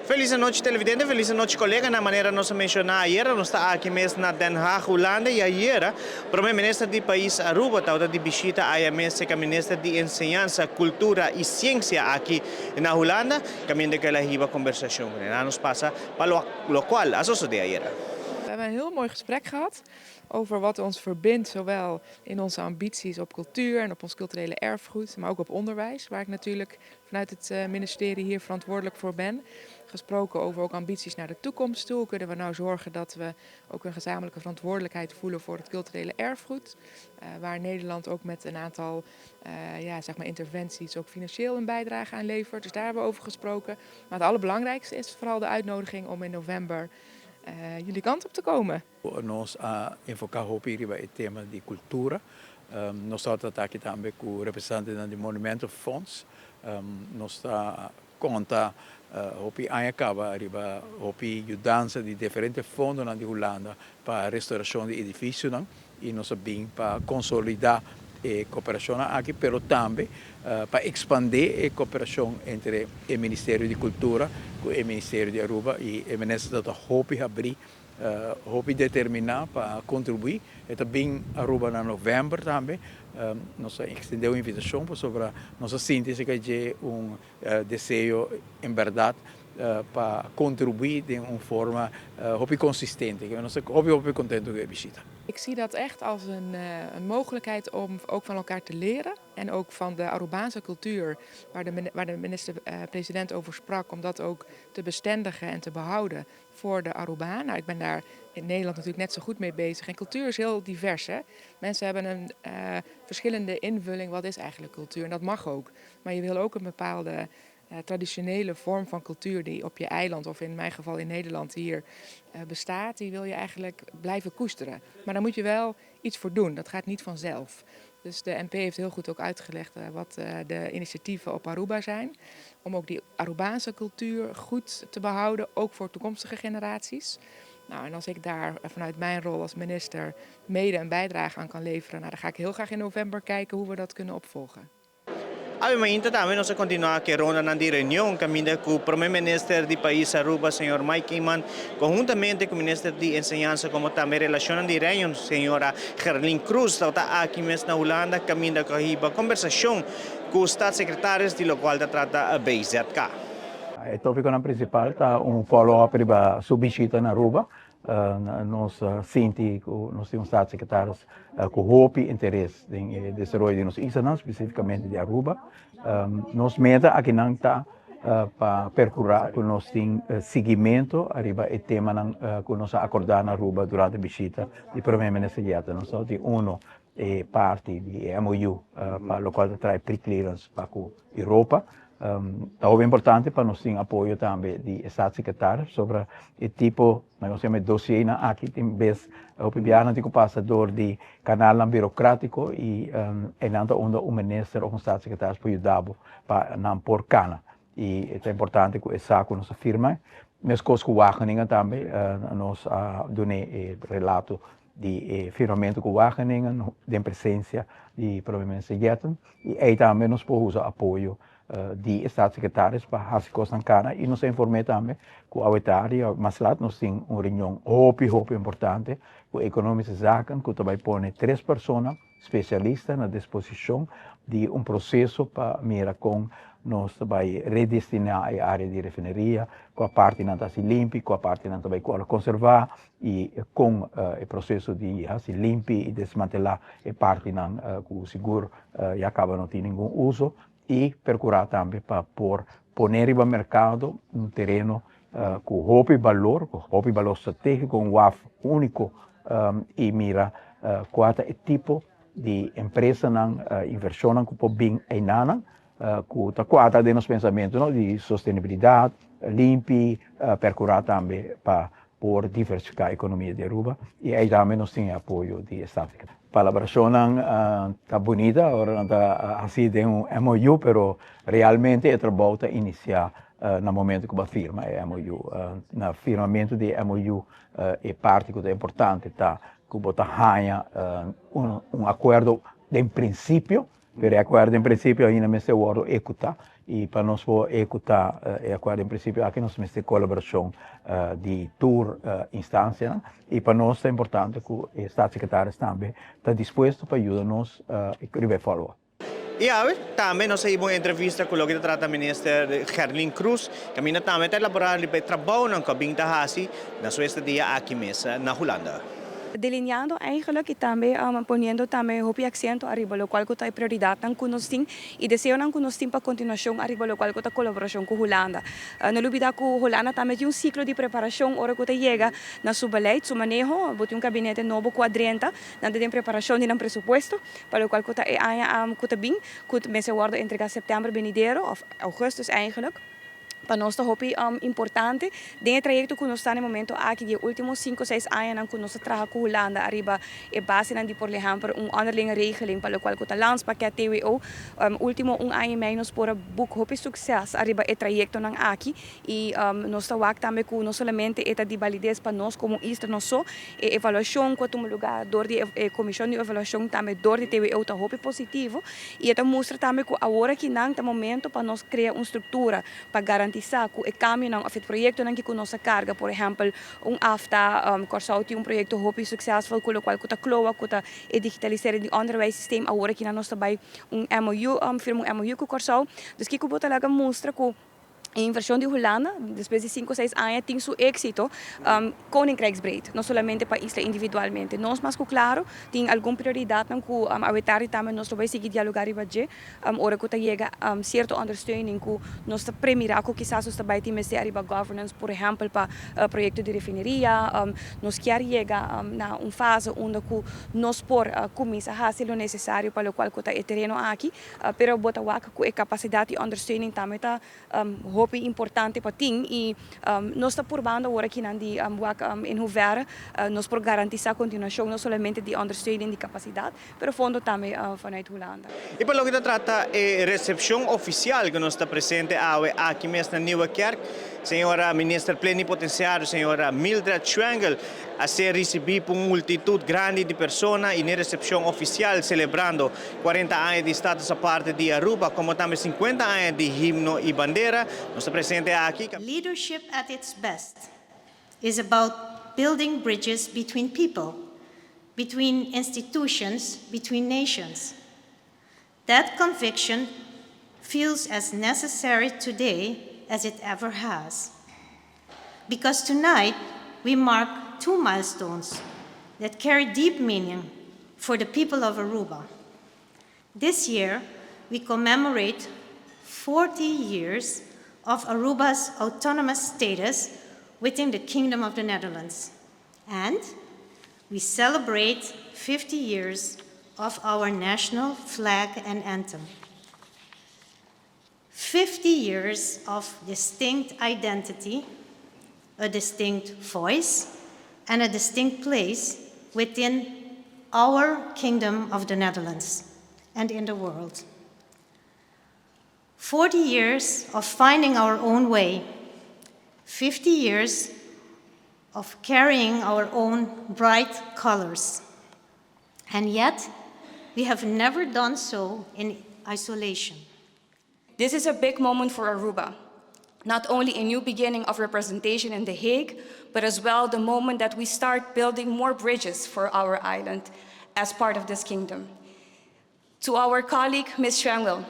Felis anochi, televidente, felis anochi, colega. Na manera nos a menciona ayera, nos ta aki mes na Den Haag, Hulanda, y ayera Prome Minister di pais Aruba tabata di bishita aya mes cerca Minister di Enseñansa, Cultura y Ciencia aki na Hulanda, caminda cu el a hiba conversacion cu nan. Nos pasa pa locual a sosode ayera. We hebben een heel mooi gesprek gehad over wat ons verbindt, zowel in onze ambities op cultuur en op ons culturele erfgoed, maar ook op onderwijs, waar ik natuurlijk vanuit het ministerie hier verantwoordelijk voor ben. Gesproken over ook ambities naar de toekomst toe. Hoe kunnen we nou zorgen dat we ook een gezamenlijke verantwoordelijkheid voelen voor het culturele erfgoed? Waar Nederland ook met een aantal ja, zeg maar interventies ook financieel een bijdrage aan levert. Dus daar hebben we over gesproken. Maar het allerbelangrijkste is vooral de uitnodiging om in november jullie kant op te komen. Nos a enfoca hopi riba e tema di cultura. Nos tabata aki tambe cu representantenan di Monumentenfonds. Nos ta conta hopi aña caba riba hopi yudansa di diferente fondonan di Hulanda pa restauracion di edificionan y nos a bin pa consolida e cooperacionnan aki, pero tambe pa expande e cooperacion entre e Ministerio di Cultura cu e Ministerio di Aruba, y e minister ta hopi habri, hopi determina pa contribui. E ta bin Aruba na november tambe. Nos a extende un invitacion pasobra nos a sinti cu un deseo en berdad pa contribui di un forma hopi consistente. Nos ta hopi hopi contento cu e bishita. Ik zie dat echt als een mogelijkheid om ook van elkaar te leren. En ook van de Arubaanse cultuur, waar de minister-president over sprak, om dat ook te bestendigen en te behouden voor de Arubaan. Nou, ik ben daar in Nederland natuurlijk net zo goed mee bezig. En cultuur is heel divers, hè? Mensen hebben een verschillende invulling. Wat is eigenlijk cultuur? En dat mag ook. Maar je wil ook een bepaalde traditionele vorm van cultuur die op je eiland, of in mijn geval in Nederland hier, bestaat, die wil je eigenlijk blijven koesteren. Maar daar moet je wel iets voor doen. Dat gaat niet vanzelf. Dus de MP heeft heel goed ook uitgelegd wat de initiatieven op Aruba zijn. Om ook die Arubaanse cultuur goed te behouden, ook voor toekomstige generaties. Nou, en als ik daar vanuit mijn rol als minister mede een bijdrage aan kan leveren, nou, dan ga ik heel graag in november kijken hoe we dat kunnen opvolgen. Awe mainta tambe nos a continua cu ronda di reunion caminda cu Prome Minister di pais Aruba, señor Mike Eman, conhuntamente cu Minister di Enseñansa como tambe Relacion di Reino, señora Gerlien Croes, ta aki mes na Hulanda, caminda cu hiba conversacion cu staatssecretaris di locual ta trata BZK. E topico principal ta un follow-up riba su bishita na Aruba. Nos a sinti cu nos tin un staatssecretaris cu hopi interes den desaroyo di nos isla, specificamente di Aruba. Nos meta aki nan ta pa percura cu nos tin seguimento riba e tema cu nos a acorda na Aruba durante e bishita di Prome Minister Jetten. Nos tin uno e parti di MOU pa locual ta trae pre-clearance pa cu Europa. Ta hopi importante pa nos tin apoyo tambe di staatssecretaris sobre e tipo, nos yama, dossier nan aki tin bes hopi biaha nan tin cu pasa door di canalnan burocratico y nan ta unda un minister of un staatssecretaris por yuda bo pa nan por cana. Y ta importante cu esaki nos a firma. Mescos cu Wageningen tambe, nos a duna e relato di firmamento cu Wageningen den presencia di Prome Minister Jetten y ey tambe nos por usa apoyo di staatssecretaris pa haci cosnan cana. Y nos a informa tambe cu awe tardi, mas laat, nos tin un reunion hopi hopi importante cu Economische Zaken, cu tambe pone tres persona specialista na disposicion di un proceso pa mira con nos bay redestina e area di refineria, cua parti nan ta limpi, cua parti nan ta bay conserva y cu e proceso di haci limpi y desmantela e parti nan cu sigur ya caba no tin ningun uso y percura tambe pa por pone riba mercado un tereno cu hopi balor, cu hopi balor strategico, un waf unico y mira cua ta e tipo di empresa nan, inversion nan cu por bin eynan, cu ta cuadra den nos pensamento, no, di sostenibilidad, limpi, percura tambe pa por diversifica economia di Aruba y ey tambe nos tin apoyo di Estado. Palabracion ta bunita, ora ta asina den un MOU, pero realmente e trabou ta inicia na momento cu bo firma e MOU. Na firmamento di MOU, e parti cu ta importante ta cu bo ta haya un acuerdo di principio. Pero e acuerdo en principio ainda mester wordo ehecuta y pa nos por ehecuta e acuerdo en principio aki nos mester colaboracion di tur instancianan y pa nos ta importante cu e staatssecretaris tambe ta dispuesto pa yuda nos riba e follow up. Y awe tambe nos a hiba un entrevista cu loke ta trata Minister Gerlin Croes, caminda tambe ta elabora riba e trabounan cu a bin ta haci na su estadia aki mes na Hulanda. Delineando eigenlijk y tambe poniendo tambe hopi acento ariba locual cu ta e prioridadnan cu nos tin y deseonan cu nos tin pa continuacion ariba locual cu ta colaboracion cu Hulanda. No lubida cu Hulanda tambe tin un ciclo di preparacion ora cu ta yega na su beleid, su maneho. Bo tin un gabinete nobo cu a drenta, nan ta den preparacion di nan presupuesto pa locual cu ta e aña cu ta bin, cu mester wordo entrega september benidero of augustus eigenlijk. Pa nos ta hopi importante den e trayecto cu nos ta na e momento aki di e ultimo cinco seis añanan cu nos ta traha cu Hulanda ariba e basenan di, por ehempel, un onderlinge regeling pa locual cu ta landspakket TWO. Ultimo un aña y mei nos por a boek hopi succes ariba e trayectonan aki y nos ta wak tambe cu no solamente e ta di validez pa nos como isla nos so, e evaluacion cu a tuma lugar door di e comision di evaluacion tambe door di TWO ta hopi positivo y e ta mustra tambe cu awor akinan ta momento pa nos crea un structura pa garantisa cu e cambionan of e proyectonan cu nos a carga, por ehempel, un AFTA. Corsou tin un proyecto hopi succesvol cu locual cu ta CLOA, cu ta e digitalisering di onderwijssysteem. Awor akinan nos ta bay un MOU, firma un MOU cu Corsou. Dus kico bo ta laga mustra cu e inversion di Hulanda, despues di 5 o 6 aña, tin su exito koninkrijksbreed, no solamente pa isla individualmente. Nos mas cu claro tin algun prioridadnan cu awe tardi tambe nos lo bay sigui dialoga riba dje, ora cu ta yega cierto ondersteuning cu nos ta premira cu kisas nos ta bay tin mester ariba governance, por ehempel, pa proyecto di refineria. Nos kier yega na un fase unda cu nos por cuminsa haci lo necesario pa locual cu ta e tereno aki, pero bo ta wak cu e capacidad di ondersteuning tambe ta hopi importante pa tin y nos ta purbando awor akinan di wak in hoeverre nos por garantisa continuacion no solamente di ondersteuning di capacidad, pero fondo tambe vanuit Hulanda. Y pa loke ta trata e recepcion oficial cu nos ta presente awe aki mes na Nieuwe Kerk, señora Minister Plenipotenciario, señora Mildred Schwengle, a ser recibi pa un multitud grandi di persona y na recepcion oficial celebrando 40 aña di status aparte di Aruba, como tambe 50 aña di himno y bandera. Nos ta presente aki. Leadership at its best is about building bridges between people, between institutions, between nations. That conviction feels as necessary today as it ever has. Because tonight we mark two milestones that carry deep meaning for the people of Aruba. This year, we commemorate 40 years of Aruba's autonomous status within the Kingdom of the Netherlands. And we celebrate 50 years of our national flag and anthem. 50 years of distinct identity, a distinct voice, and a distinct place within our Kingdom of the Netherlands and in the world. 40 years of finding our own way, 50 years of carrying our own bright colors. And yet, we have never done so in isolation. This is a big moment for Aruba. Not only a new beginning of representation in The Hague, but as well the moment that we start building more bridges for our island as part of this kingdom. To our colleague, Ms. Schwengle,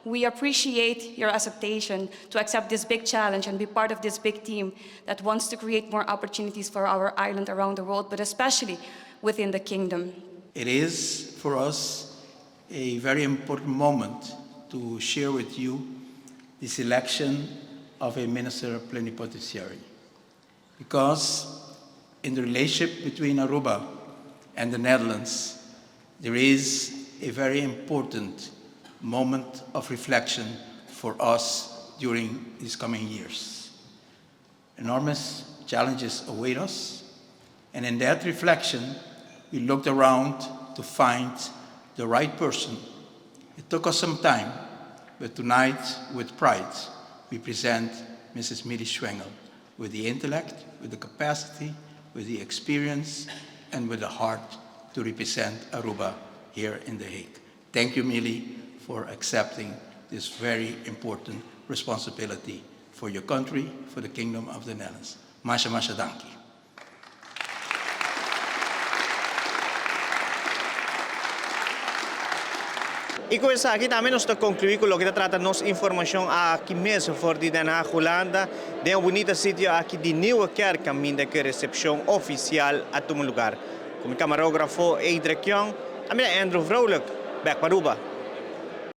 we appreciate your acceptation to accept this big challenge and be part of this big team that wants to create more opportunities for our island around the world, but especially within the kingdom. It is for us a very important moment to share with you the selection of a minister plenipotentiary. Because in the relationship between Aruba and the Netherlands, there is a very important moment of reflection for us during these coming years. Enormous challenges await us, and in that reflection, we looked around to find the right person. It took us some time, but tonight, with pride, we present Mrs. Mili Schwengle with the intellect, with the capacity, with the experience, and with the heart to represent Aruba here in The Hague. Thank you, Mili, for accepting this very important responsibility for your country, for the Kingdom of the Netherlands. Masha masha danki. Y cu esaki tambe nos ta conclui cu loke ta trata nos informacion aki mes for di Den Haag, Hulanda, den e bunita sitio aki di Nieuwe Kerk, caminda cu e recepcion oficial a tuma lugar. Cu mi camarografo Edric Young, ami ta Andrew Vrolijk, bek pa Aruba.